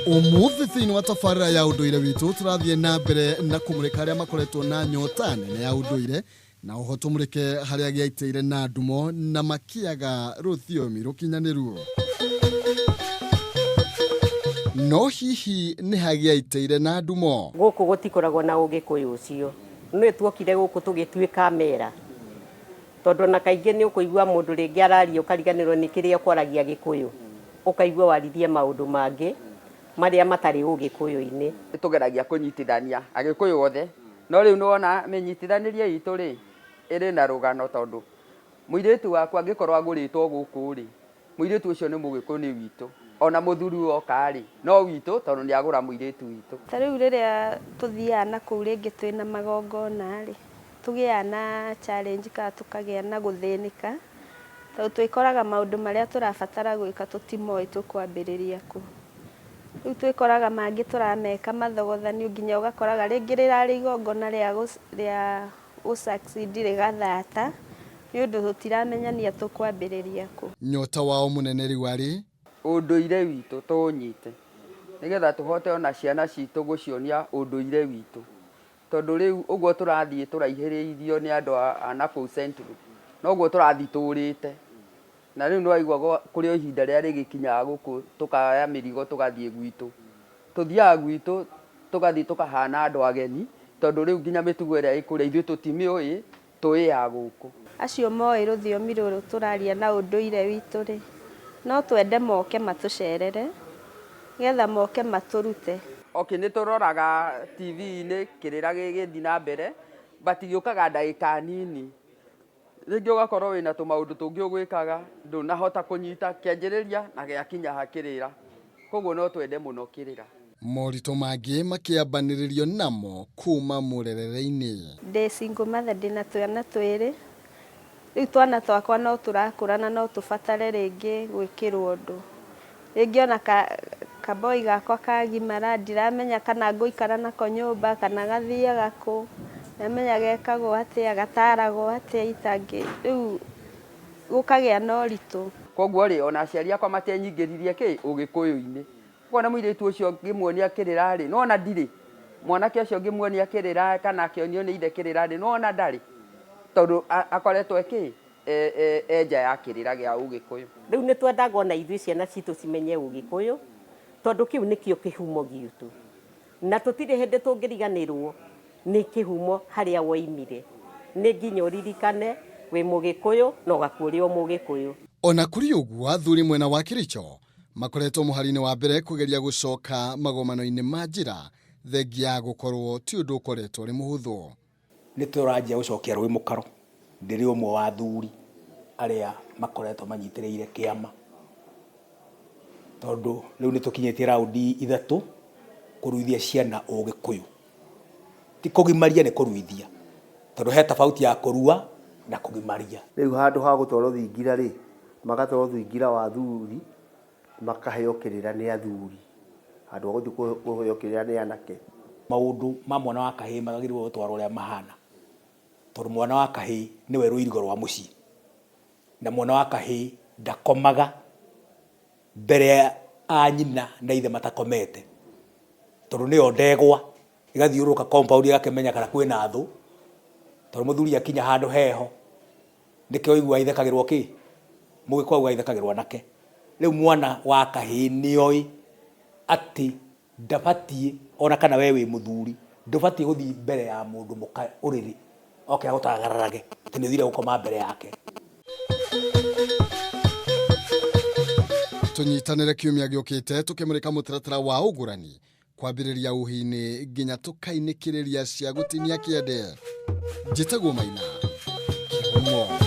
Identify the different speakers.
Speaker 1: Ũmũthĩ thĩinĩ wa tabarĩra ya ũndũire witũ tũrathiĩ na mbere na kũmũrĩka arĩa makoretwo na nyota nene ya ũndũire na oho tũmũrĩke harĩa gĩaitĩire na ndumo na makĩaga rũthiomi rũkinyanĩru. No hihi nĩ hagĩaitĩire na ndumo?
Speaker 2: Gũkũ gũtikoragwo na ũgĩkũyũ ũcio. Nĩ tuokire gũkũ tũgĩtuĩka mera, tondũ ona kaingĩ nĩ ũkũigua mũndũ rĩngĩ araria ũkariganĩrwo nĩ kĩrĩa ũkwaragia Gĩkũyũ, ũkaigua waririe maũndũ mangĩ marĩa matarĩ ũgĩkũyũ-inĩ.
Speaker 3: Nĩ tũgeragia kũnyitithania Agĩkũyũ othe, no rĩu nĩ wona mĩnyitithanĩrie itũ rĩ, ĩrĩ na rũgano tondũ mũirĩtu wakwa angĩkorwo agũrĩtwo gũkũ rĩ, mũirĩtu ũcio nĩ Mũgĩkũyũ, nĩ witũ. Ona mũthuri oka rĩ, no witũ tondũ nĩ agũra mũirĩtu witũ.
Speaker 4: Ta rĩu rĩrĩa tũthiaga na kũu rĩngĩ twĩna magongona rĩ, tũgĩaga na challenge kana tũkagĩa na gũthĩnĩka, tondũ twĩkoraga maũndũ marĩa tũrabatara gwĩka tũtimoĩ tũkwambĩrĩria kũ. Rĩu twĩkoraga mangĩ tũrameka mathogothanio nginya ũgakoraga rĩngĩ rĩrarĩ igongona rĩa gũ succeed rĩgathata, nĩ ũndũ tũtiramenyania tũkwambĩrĩria kũ.
Speaker 1: Nyota wao mũnene rĩu arĩ
Speaker 3: ũndũire witũ tũũnyite, nĩgetha tũhote ona ciana citũ gũcionia ũndũire witũ, tondũ rĩu ũguo tũrathiĩ tũraihĩrĩirio nĩ andũ a nakũu Central, noguo tũrathiĩ tũrĩte. Na rĩu nĩ waigua kũrĩ o ihinda rĩrĩa rĩgĩkinyaga gũkũ tũkaya mĩrigo tũgathiĩ gwitũ. Tũthiaga gwitũ tũgathiĩ tũkahana andũ ageni, tondũ rĩu nginya mĩtugo ĩrĩa ĩ kũrĩa ithuĩ tũtimĩũĩ, tũĩ ya gũkũ.
Speaker 4: Acio moĩ rũthiomi rũrũ tũraria na ũndũire witũ rĩ, no twende moke matũcerere, nĩgetha moke matũrute.
Speaker 3: Okay, nĩ tũroraga TV-inĩ kĩrĩra gĩgĩthiĩ na mbere, but gĩũkaga ndagĩka nini. Rĩngĩ ũgakorwo wĩna tũmaũndũ tũngĩ ũgwĩkaga, ndũnahota kũnyita kĩanjĩrĩria na gĩakinya ha kĩrĩra. Koguo no twende mũno kĩrĩra.
Speaker 1: Moritũ mangĩ makĩambanĩrĩrio namo kuma mũrerere-inĩ.
Speaker 4: Ndĩ single mother, ndĩna twana twĩrĩ. Rĩu twana twakwa no tũrakũra na no tũbatare rĩngĩ gwĩkĩrwo ũndũ. Rĩngĩ ona kaboi gakwa kagimara ndiramenya kana ngũikara nako nyũmba kana gathiaga kũ, ndiramenya gekagwo atĩa, gataragwo atĩa itangĩ, rĩu gũkagĩa na ũritũ.
Speaker 3: Koguo rĩ, ona aciari akwa matianyingĩririe kĩ ũgĩkũyũ-inĩ. Koguo na mũirĩtu ũcio ngĩmuonia kĩrĩra rĩ, nĩwona ndirĩ. Mwanake ũcio ngĩmuonia kĩrĩra kana akĩonio nĩ ithe kĩrĩra rĩ, nĩwona ndarĩ. Tondũ akoretwo kĩ e nja ya kĩrĩra gĩa ũgĩkũyũ.
Speaker 2: Rĩu nĩ twendaga ona ithuĩ ciana citũ cimenye ũgĩkũyũ, tondũ kĩu nĩkĩo kĩhumo gitũ. Na tũtirĩ hĩndĩ tũngĩriganĩrwo nĩ kĩhumo harĩa woimire. Nĩ nginya ũririkane wĩ mũgĩkũyũ na ũgakua ũrĩ o mũgĩkũyũ.
Speaker 1: Ona kũrĩ ũguo, athuri mwena wa Kericho makoretwo mũhari-inĩ wa mbere kũgeria gũcoka magomano-inĩ ma njĩra, thengia ya gũkorwo ti ũndũ ũkoretwo ũrĩ mũhũthũ.
Speaker 5: Nĩ tũranjia gũcokia rũĩ mũkaro. Ndĩrĩ ũmwe wa athuri arĩa makoretwo manyitĩrĩire kĩama, tondũ rĩu nĩ tũkinyĩtie raundi ithatũ kũruithia ciana ũgĩkũyũ. Ti kũgimaria, nĩ kũruithia, tondũ he tofauti ya kũrua na kũgimaria.
Speaker 6: Rĩu handũ ha gũtwarwo thingira rĩ, magatwarwo thingira wa athuri, makaheo kĩrĩra nĩ athuri, handũ ha gũthiĩ kũheo kĩrĩra nĩ anake.
Speaker 5: Maũndũ ma mwana wa kahĩĩ magagĩrĩirwo gũtwarwo ũrĩa mahana, tondũ mwana wa kahĩĩ nĩwe rũirigo rwa mũciĩ, na mwana wa kahĩĩ ndakomaga mbere ya nyina na ithe matakomete, tondũ nĩyo ndegwa ĩgathiũrũrũka compound ĩgakĩmenya kana kwĩna thũ, tondũ mũthuri akinya handũ heho nĩkĩo ũiguaga ithekagĩrwo kĩ mũgĩkũyũ augaga ithekagĩrwo anake. Rĩu mwana wa kahĩĩ nĩoĩ atĩ ndabatiĩ, ona kana we wĩ mũthuri, ndũbatiĩ gũthiĩ mbere ya mũndũ mũka ũrĩrĩ oke agũtagararage atĩ nĩ ũthire gũkoma mbere yake.
Speaker 1: Tũnyitanĩre kiumia gĩũkĩte tũkĩmũrĩka mũtaratara wa ũgũrani kwambĩrĩria ũhi-inĩ nginya tũkainĩkĩrĩria cia gũtinia kĩande. Njĩtagwo Maina Kĩhumo.